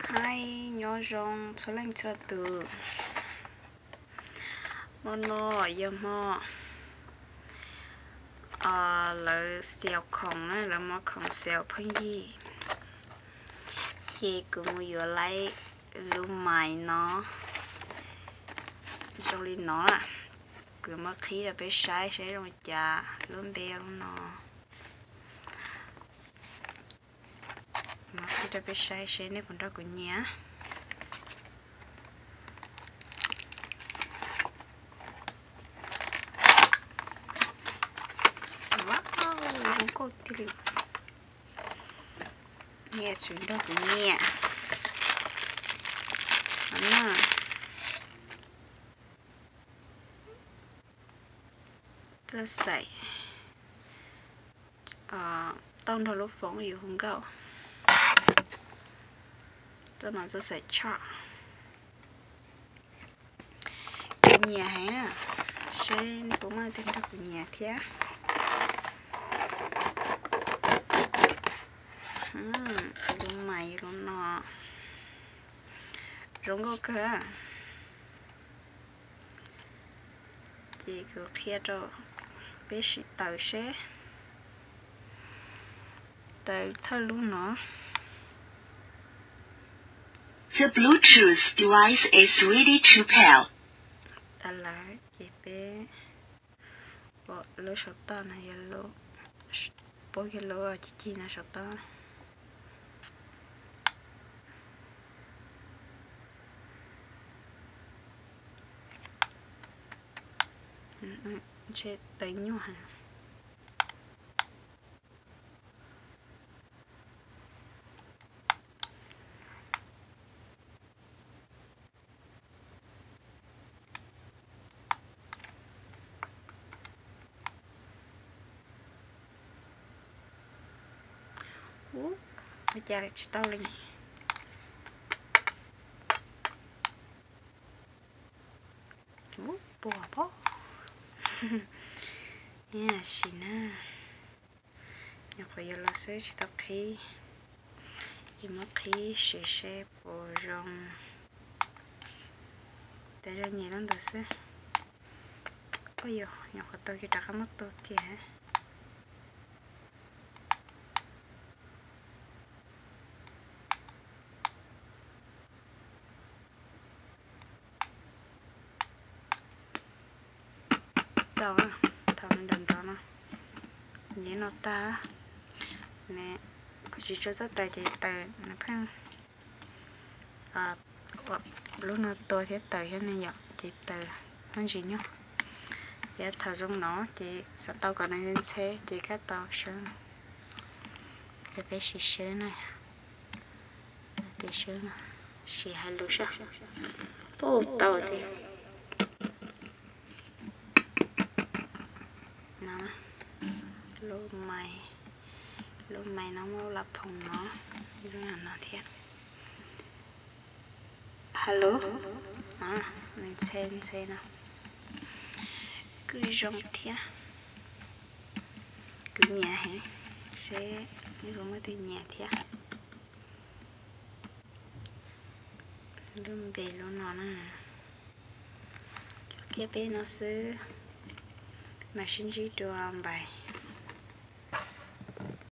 Hais nyob zoo txhua leej txhua tus. Hmo no yog hmo lawv xaus khoom na, lawv muab khoom xaus phooj ywg. Ces kuv mus yuav lawm lub mais no zoo li no lawm. Kuv muab qhib rau peb saib seb zoo li cas lub npe no. Muab qhib rau peb saib seb nej puas nrog kuv nyiam. Wow, zoo nkauj tiag li. Nej tsum nrog kuv nyiam. Txawj xaim tau nrog lub foom yus hu nkauj. Txawj no txawj xaim tshaj. Kuv nyiam heev, seb nej puas muaj leej twg nrog kuv nyiam thiab. Lub mais lub no zoo nkauj kawg. Ces kuv qhia rau peb sim taws seb. Taws thawj lub no. The Bluetooth device is ready to pair. Tas lawm ces peb ua lub saum toj no, yog lub, pub kiag lub cig cig no saum toj. Ntshe taws nyuaj heev. Ua cas tsis tau li. Puas pob. Sim na, nyuam qhuav yuav los xwb tsis tau qhib. Ces muab qhib sim seb puas zoo. Tab zoo nyiam lub ntawd xwb. Ua yog nyuam qhuav tau kiag rov qab muab tua kiag. Tau, thaum nrov nrov no, nyiav no tag, kuv tsis tso txoj taws ces taws pheej lub no tua thiab taws thiab ne yom, ces taws muaj ntsis nyuaj. Ces thaum zoo no ces xav tau kom nws ntxhe ces kab tau sawb no. Ces peb sim sawb na, sim hais lus seb puas tau tiag. No, lub mais, lub mais no muaj lub la phoom no, lub no thiab. Hello, nws ntxhe ntxhe no, kuj zoo thiab. Kuv nyiam heev, seb nej puas muaj leej twg nyiam thiab. Lub npe lub no na, kiag peb no xwb, mam sib ntsib dua, bye.